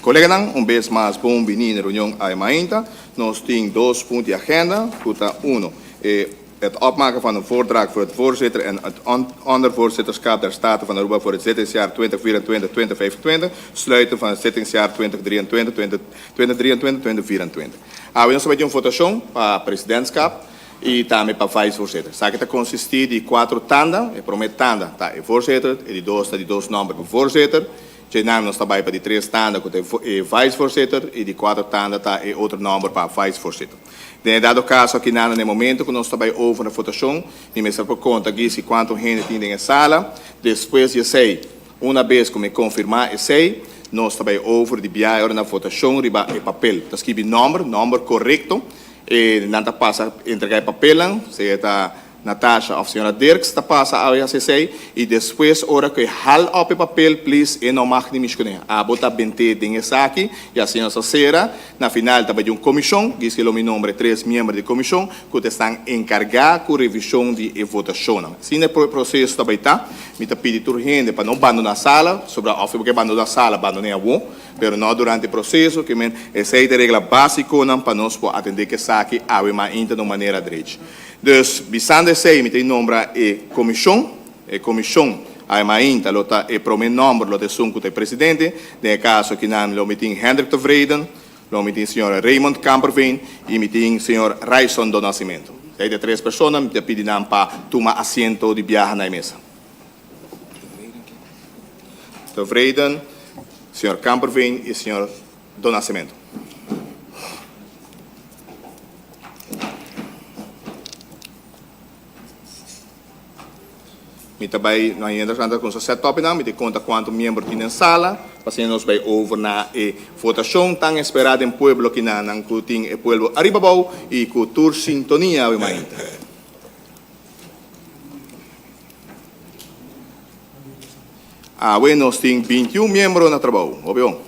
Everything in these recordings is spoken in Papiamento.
Koleganan, un bes mas bon bini na reunion awe mainta. Nos tin dos punt di agenda, ku ta uno, e het opmaken van een voordracht voor het voorzitter en het ondervoorzitterschap der Staten van Aruba voor het zittingsjaar 2024, 2025, sluiten van het zittingsjaar 2023, 2023, 2024. Awe nos ta bai tin un votashon pa presidentschap i tambe pa vicevoorzitter. Esaki ta konsistí di kuatro tanda. E promé tanda ta e voorzitter, e di dos ta di dos nòmber pa voorzitter, Djenan nos ta bai pa di tres tanda ku ta e vicevoorzitter i di kuater tanda ta e otro nòmber pa vicevoorzitter. Den e dado kaso akinan na e momento ku nos ta bai over na votashon, mi mester por konta gisi kuantu hende tin den e sala. Despues di esei, una bes ku mi konfirmá esei, nos ta bai over di biahe ora na votashon riba e papel. Ta skibi nòmber, nòmber korekto, e nan ta pasa entregá e papelnan, sea ta Natasha of señora Dirks ta pasa awe haci esey y despues ora cu e hal op e papel please e no mag ni mishi cune. Abo ta bente den esaki y asina nos ta cera. Na final ta bay di un comision, dice lo mi nombre tres miembro di comision cu ta esnan encarga cu revision di e votacionnan. Asina e proceso ta bay ta. Mi ta pidi tur hende pa no bandona sala, sobra of si bo ke bandona sala bandone awo, pero no durante e proceso, ke men esey ta e regla basiconan pa nos por atende cu esaki awe mainta na un manera drechi. Dus, bisando esei mi ta nombra e komishon. E komishon awe-mainta lo ta e promé nòmber lo ta esun ku ta e presidente. Den e kaso akinan lo mi tin Hendrik Tevreden, lo mi tin señor Raymond Kamperveen i mi tin señor Ryson do Nascimento. Esei ta e tres persona, mi ta pidi nan pa tuma asiento di biaha na e mesa. Tevreden, señor Kamperveen i señor do Nascimento. Mi ta bai, no ainda ta con set up nan, mi ta conta cuanto miembro tin den sala, pa asina nos bai over na e votacion tan espera den pueblo kinanan cu tin e pueblo ariba abou y cu tur sintonia awe mainta. Awe nos tin 21 miembro na trabou, hopi bon.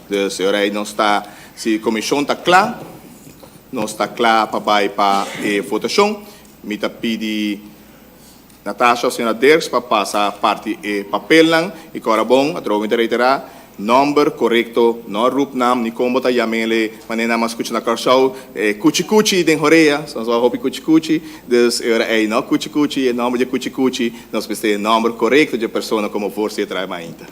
Dus e ora ei nos ta, si komishon ta kla, nos ta kla pa bai pa e votashon. Mi ta pidi Natasha of señora Dirks pa pasa parti e papelnan i kòrda bon, atrobe mi ta reiterá, nòmber korekto, no roepnaam ni kon bo ta yam'ele manera nan a skucha na Kòrsou, e kuchikuchi den horea, so nos wou hopi kuchikuchi, dus e ora ei no kuchikuchi, e nòmber dje kuchikuchi, nos mester e nòmber korekto dje persona komo voorzitter ai mainta.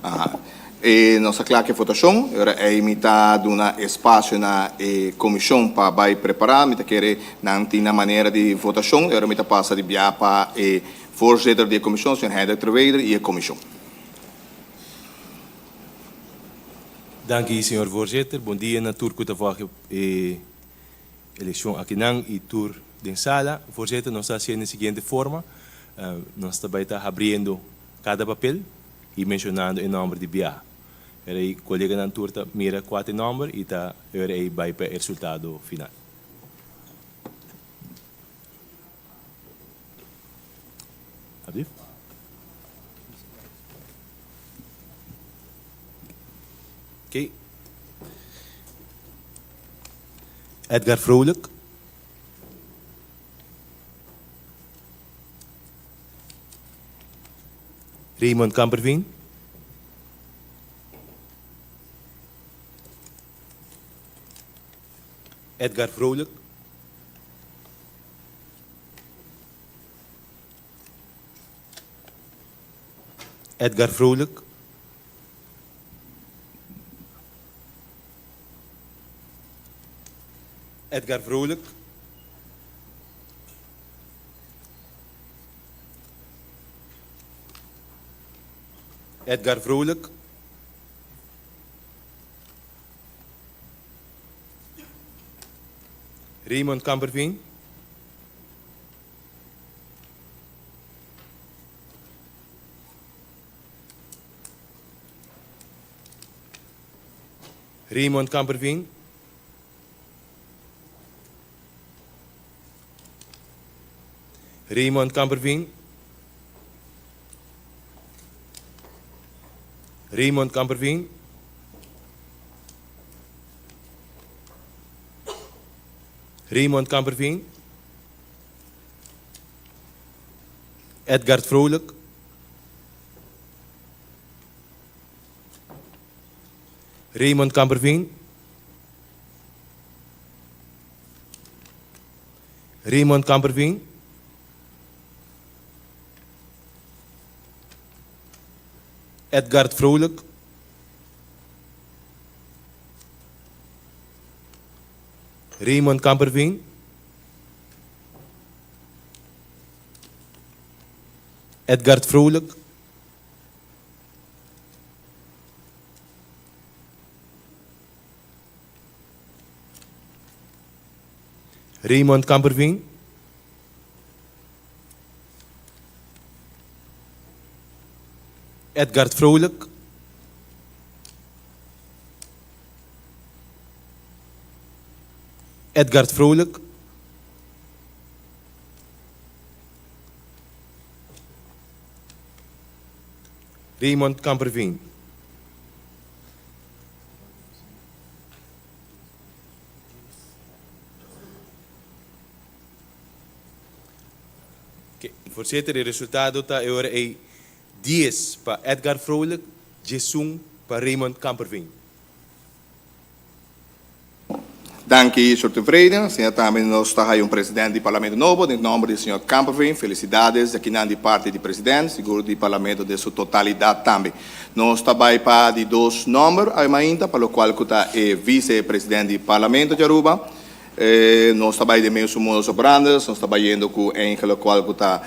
Aha. E nos ta kla ku e votashon. E ora ei mi ta duna espasio na e komishon pa bai prepará. Mi ta kere nan tin nan manera di votashon. E ora mi ta pasa di bia pa e voorzitter di e komishon, señor Hendrik Terweder, i e komishon. Danki, señor voorzitter. Bon dia na tur ku ta vòg e elekshon akinan i tur den sala. Voorzitter, nos ta hasié den siguiente forma. Nos ta bai ta habriendo kada papel i menshonando e nòmber di biaha. Ora ei koleganan tur ta mira kua ta e nòmber i ta ora ei bai pa e resultado final. Alsjeblieft. Oké. Edgar Vrolijk. Raymond Kamperveen. Edgar Vrolijk. Edgar Vrolijk. Edgar Vrolijk. Edgar Vrolijk. Raymond Kamperveen. Raymond Kamperveen. Raymond Kamperveen. Raymond Kamperveen. Raymond Kamperveen. Edgard Vrolijk. Raymond Kamperveen. Raymond Kamperveen. Edgard Vrolijk. Raymond Kamperveen. Edgard Vrolijk. Raymond Kamperveen. Edgard Vrolijk. Edgard Vrolijk. Raymond Kamperveen. Oké, voorzitter, e resultado ta e ora ei dies pa Edgar Vrolijk, diesun pa Raymond Kamperveen. Danki, Señor Tevreden. Asina tambe nos ta haya un president di Parlamento nobo den nomber di señor Kamperveen. Felicidades di akinan di parti di president, sigur di Parlamento den su totalidad tambe. Nos ta bay pa di dos nomber awe mainta pa locual cu ta e vice president di Parlamento di Aruba. Nos ta bay den mesun modus operandes, nos ta bayendo cu enkel locual cu ta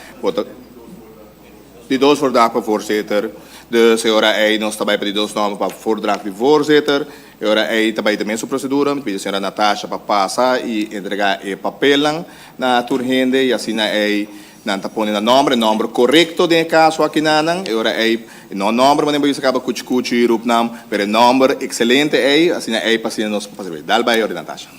Di dos voordracht pa voorzitter. Dus e ora ei nos ta bai pa di dos nòmber pa voordracht di voorzitter. E ora ei ta bai den mesun procedura. Mi ta pidi señora Natasha pa pasa i entregá e papelnan na tur hende i asina ei nan ta pone nan nòmber, e nòmber korekto den e kaso akinanan. E ora ei no nòmber manera bo bisa kaba kuchi kuchi, roepnaam, pero e nòmber ekselente ei, asina ei pa asina nos por pasa. Dal bai ora Natasha.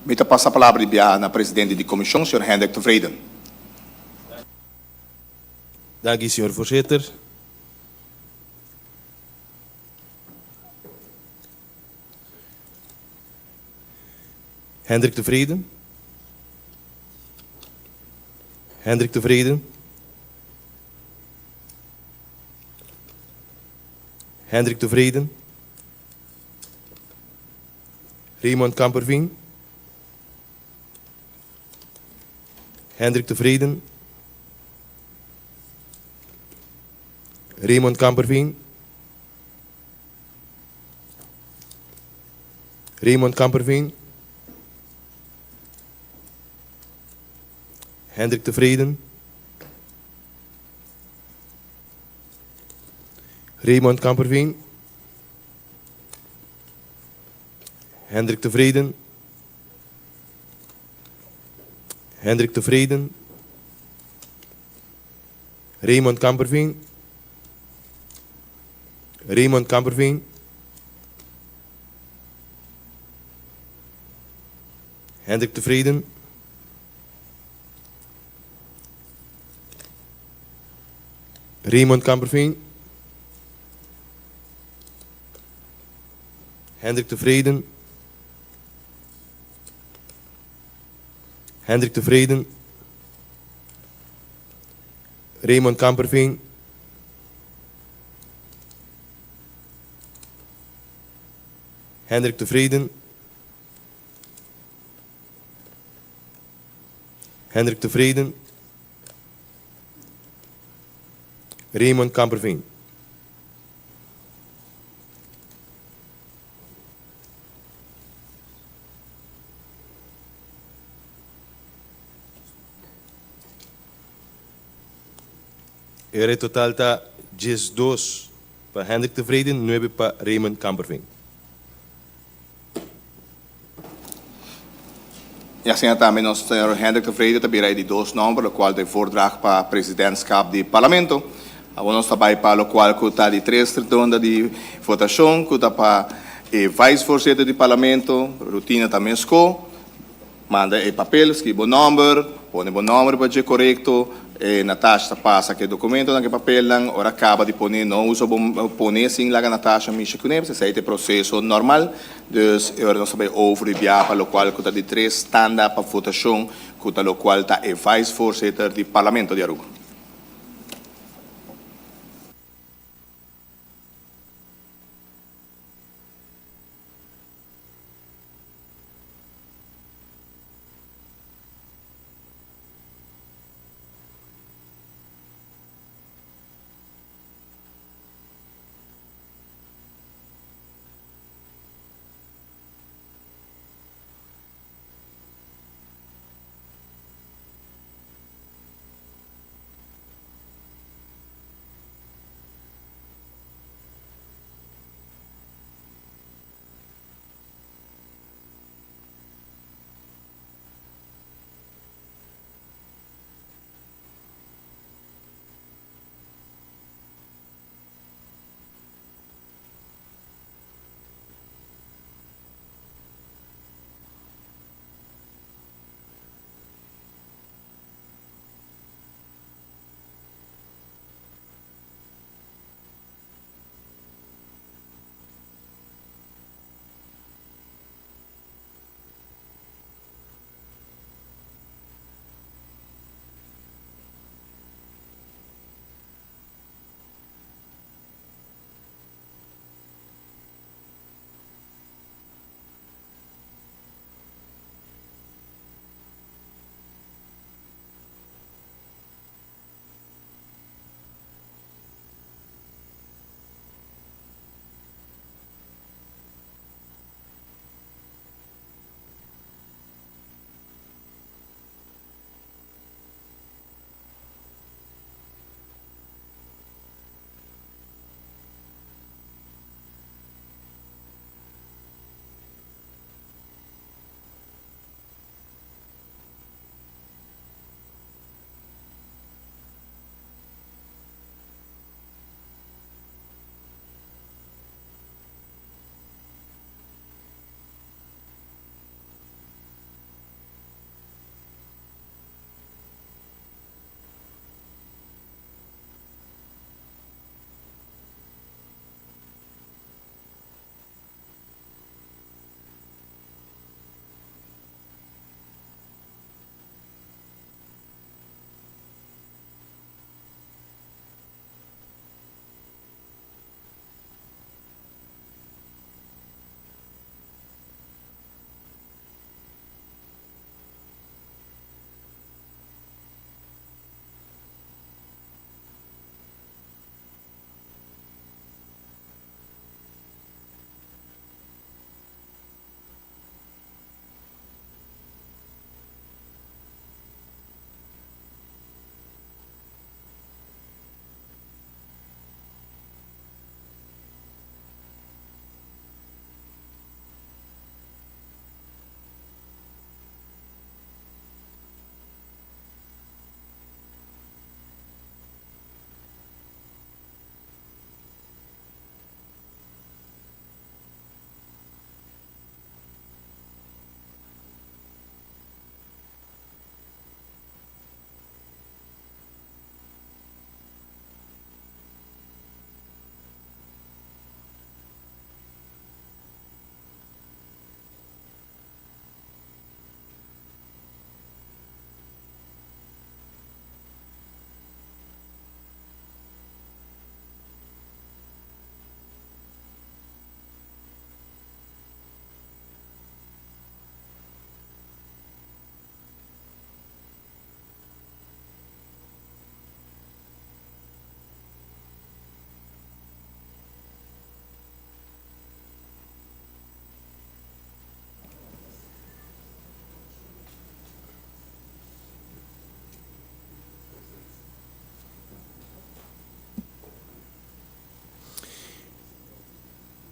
Mi ta pasa palabra di biaha na presidente di komishon, señor Hendrik Tevreden. Danki, señor voorzitter. Hendrik Tevreden. Hendrik Tevreden. Hendrik Tevreden. Raymond Kamperveen. Hendrik Tevreden. Raymond Kamperveen. Raymond Kamperveen. Hendrik Tevreden. Raymond Kamperveen. Hendrik Tevreden. Hendrik Tevreden. Raymond Kamperveen. Raymond Kamperveen. Hendrik Tevreden. Raymond Kamperveen. Hendrik Tevreden. Hendrik Tevreden. Raymond Kamperveen. Hendrik Tevreden. Hendrik Tevreden. Raymond Kamperveen. E total ta 12 pa Hendrik Tevreden, 9 pa Raymond Kamperveen. I asina tambe nos señor Hendrik Tevreden ta bira e di dos nòmber lokual ta e voordracht pa presidentskap di parlamento. Awor nos ta bai pa lokual ku ta di tres ronda di votashon ku ta pa e vice-voorzitter di parlamento. Rutina ta mesko. Manda e papel, skibi bo nòmber, pone bo nòmber riba dje korekto, e Natasha ta pasa ku e dokumentonan, ku e papelnan, ora kaba di pone no usa bo pone sin laga Natasha mishi kuné, esei ta e proseso normal. Dus e ora nos ta bai over di bia pa lokual ku ta di tres tanda pa votashon ku ta lokual ta e vice voorzitter di Parlamento di Aruba.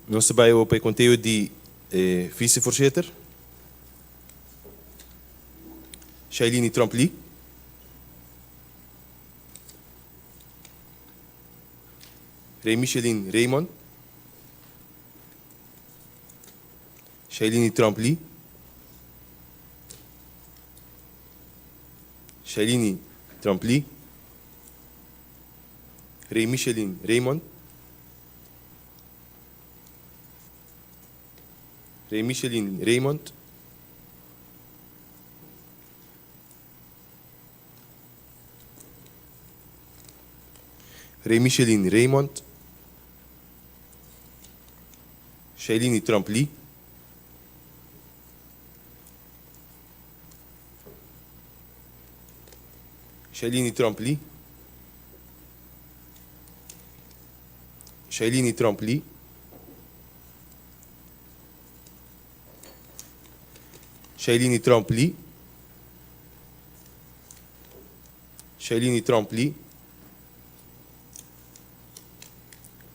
Nos ta bai awor pa e konteo di e vicevoorzitter, Shailini Tromp Lee. Rey Micheline Raymond. Shailini Tromp Lee. Shailini Tromp Lee. Rey Micheline Raymond. Rey Micheline Raymond. Rey Micheline Raymond. Shailini Tromp Lee. Shailini Tromp Lee. Shailini Tromp Lee. Shailini Tromp Lee. Shailini Tromp Lee.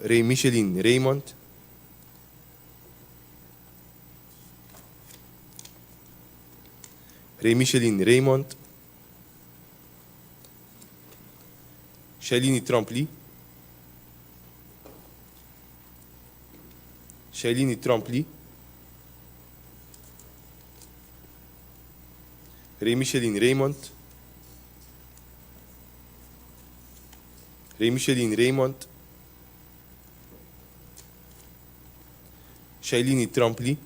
Rey Micheline Raymond. Rey Micheline Raymond. Shailini Tromp Lee. Shailini Tromp Lee. Rey Micheline Raymond. Rey Micheline Raymond. Shailini Tromp Lee.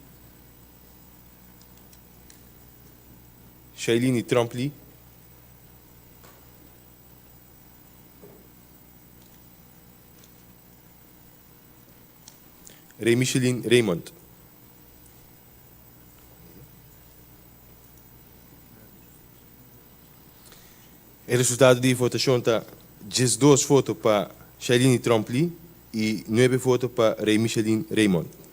Shailini Tromp Lee. Rey Micheline Raymond. E resultado di e votashon ta 12 voto pa Shailini Tromp Lee i 9 voto pa Rey Micheline Raymond.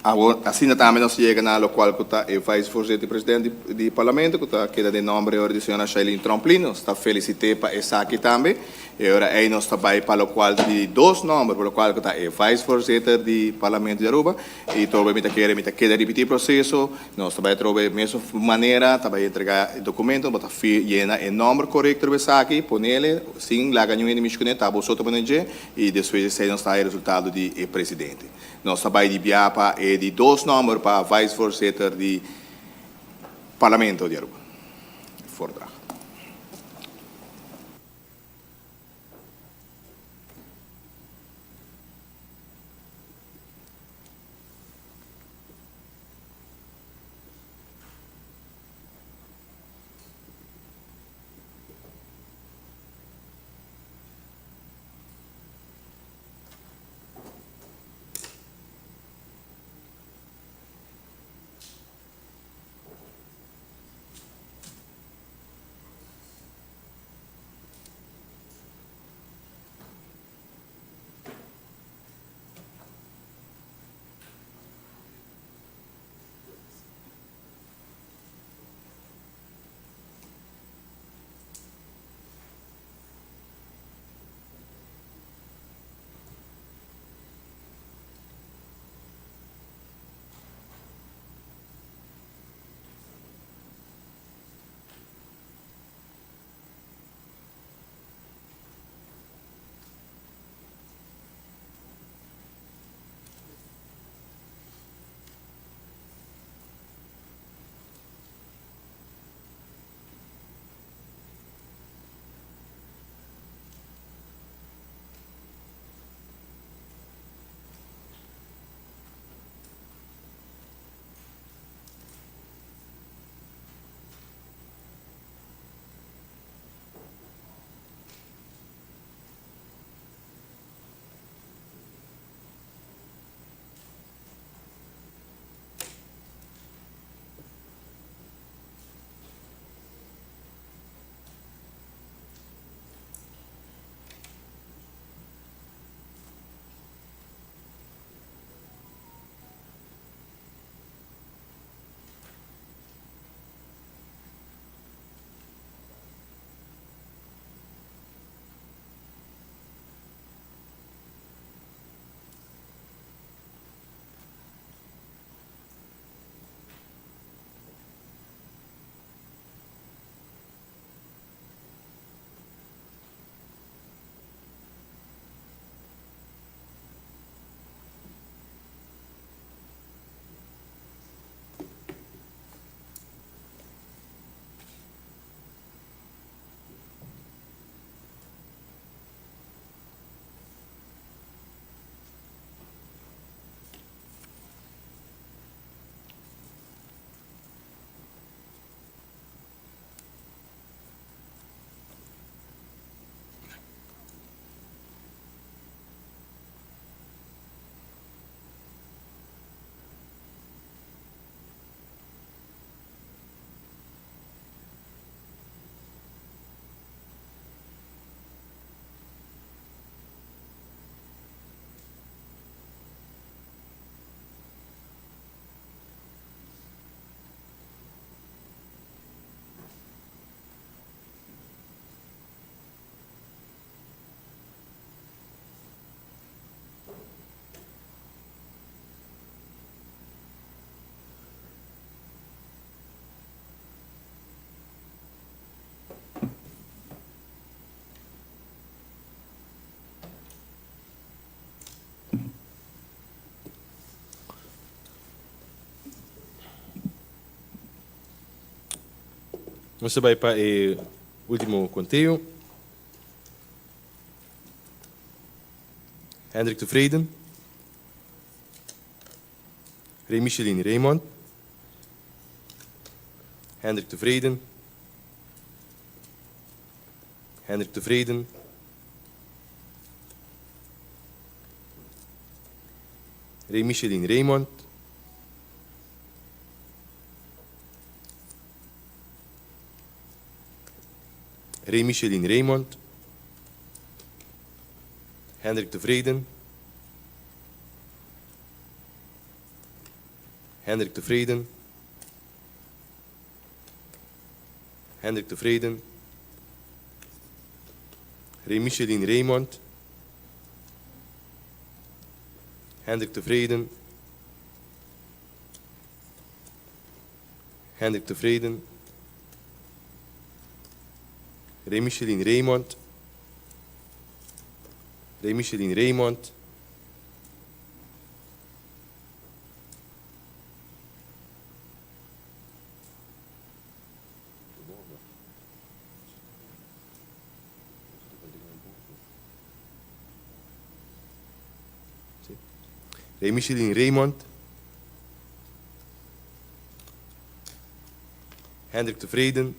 Awor, asina tambe nos yega na locual cu ta e vice-voorzitter di president di Parlamento, cu ta keda den nomber e ora di señora Shailene Tromplin. Nos ta felicit'é pa esaki tambe. E ora ey nos ta bay pa locual di dos nomber, pa locual cu ta e vice-voorzitter di Parlamento di Aruba. Y trobe mi ta kere, mi ta keda ripiti e proceso. Nos ta bay atrobe mesun manera, ta bay entrega e documento, bo ta yena e nomber corecto riba esaki, ponele, sin laga niun hende mishi cune, ta bo so ta pone dje, y despues di esey nos ta haya e resultado di e presidente. Nos ta bay di bia pa e di dos nomber pa vice voorzitter di Parlamento di Aruba. Voordracht. Nos ta bai pa e ultimo konteo. Hendrik Tevreden, Rey Micheline Raymond, Hendrik Tevreden, Hendrik Tevreden, Rey Micheline Raymond, Rey Micheline Raymond, Hendrik Tevreden, Hendrik Tevreden, Hendrik Tevreden, Rey Micheline Raymond, Hendrik Tevreden, Hendrik Tevreden, Rey Micheline Raymond, Rey Micheline Raymond, Rey Micheline Raymond, Hendrik Tevreden,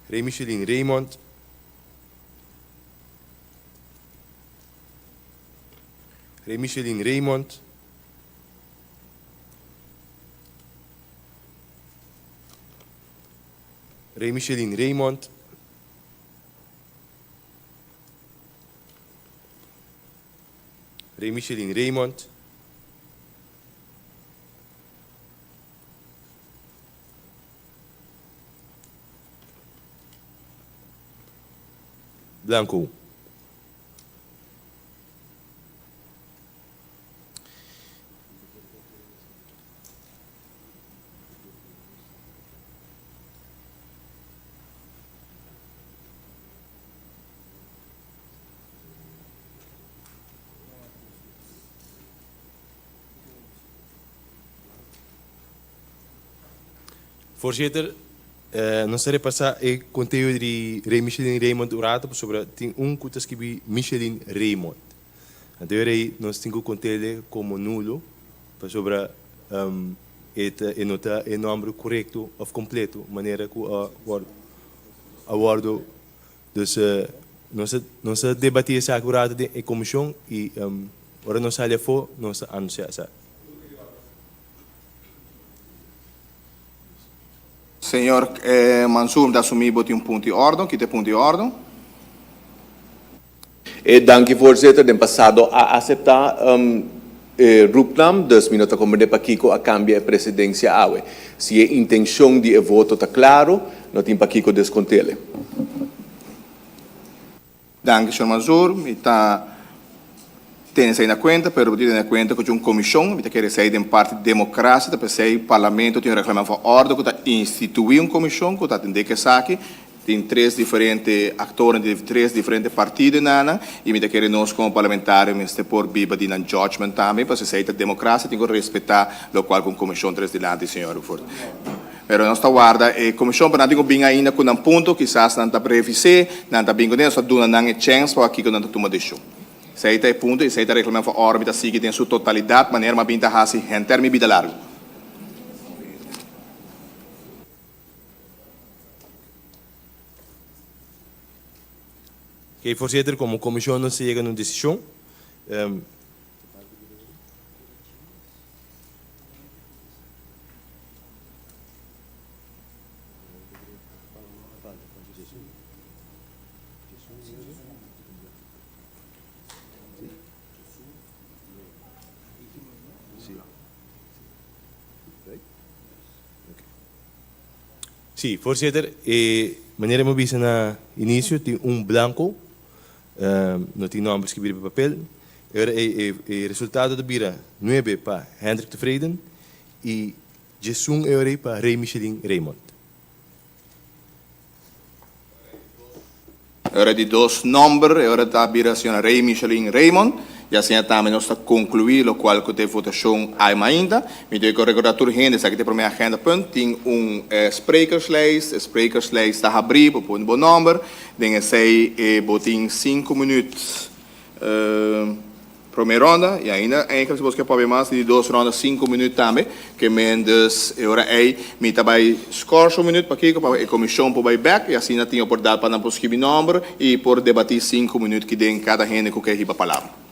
Rey Micheline Raymond, Rey Micheline Raymond, Rey Micheline Raymond, Rey Micheline Raymond, Blanco. Voorzitter, nos ta repasá e konteo di Rey Micheline Raymond un rato pasobra tin un ku ta skibí Micheline Raymond. Anto e rey nos tin ku kont'el komo nulo pasobra e ta e no ta e nòmber korekto òf kompleto manera ku a wòrdu a wòrdu Dus nos a nos a debatí esaki un rato den e komishon i ora nos sali afó nos a anunsiá esaki. Señor Mansur, mi ta asumí bo tin un punto di òrdu. Kita e punto di òrdu? E danki voorzitter, den pasado a acepta e roepnaam, dus mi no ta comprende pakico a cambia e presidencia awe. Si e intencion di e voto ta claro, no tin pakico descontele. Danki señor Mansour, mi ta tene esei na cuenta, pero bo tin tene na cuenta cu un comision, mi ta kere esei den parti di democracia, ta pesey parlamento tin un reglamento van orde cu ta institui un comision cu ta atende cu esaki, Tin tres diferente actornan di tres diferente partidonan y mi ta kere nos como parlamentario mester por biba di nan judgment tambe pasobra esey ta democracia tin cu respeta locual cu un comision tres dilanti señor Ruford. Pero nos ta warda e comision pero nan tin cu bin ainda cu nan punto kisas nan ta revise nan ta bin cu nos ta duna nan e chance pa kico nan ta tuma decision. Esey ta e punto y esey ta reglamento van orde mi ta sigui den su totalidad manera mi a bin ta haci henter mi bida largo. Oké, voorzitter, como comision nos a yega na un decision. Sí, voorzitter, e manera mi a bisa na inicio tin un blanco, no tin nomber skibi riba e papel. E ora ei e resultado ta bira nuebe pa Hendrik Tevreden y diesun e ora ei pa Rey Michelin Raymond. E ora di dos nomber e ora ta bira señora Rey Michelin Raymond. I asina tambe nos ta konkluí lokual ku ta e votashon ai mainta. Mi ta rekordá tur hende esaki ta e promé agendapunt. Tin un sprekerslijst. E sprekerslijst ta habrí, bo pone bo nòmber. Den esei bo tin sinku minüt promé ronda i ainda eigenlijk si bo ke papia mas di dos ronda sinku minüt tambe. Ke men dus e ora ei mi ta bai skòrs un minüt pakiko pa e komishon por bai bèk i asina tin oportunidat pa nan por skibi nòmber i por debatí sinku minüt ki den kada hende ku ke hiba palabra.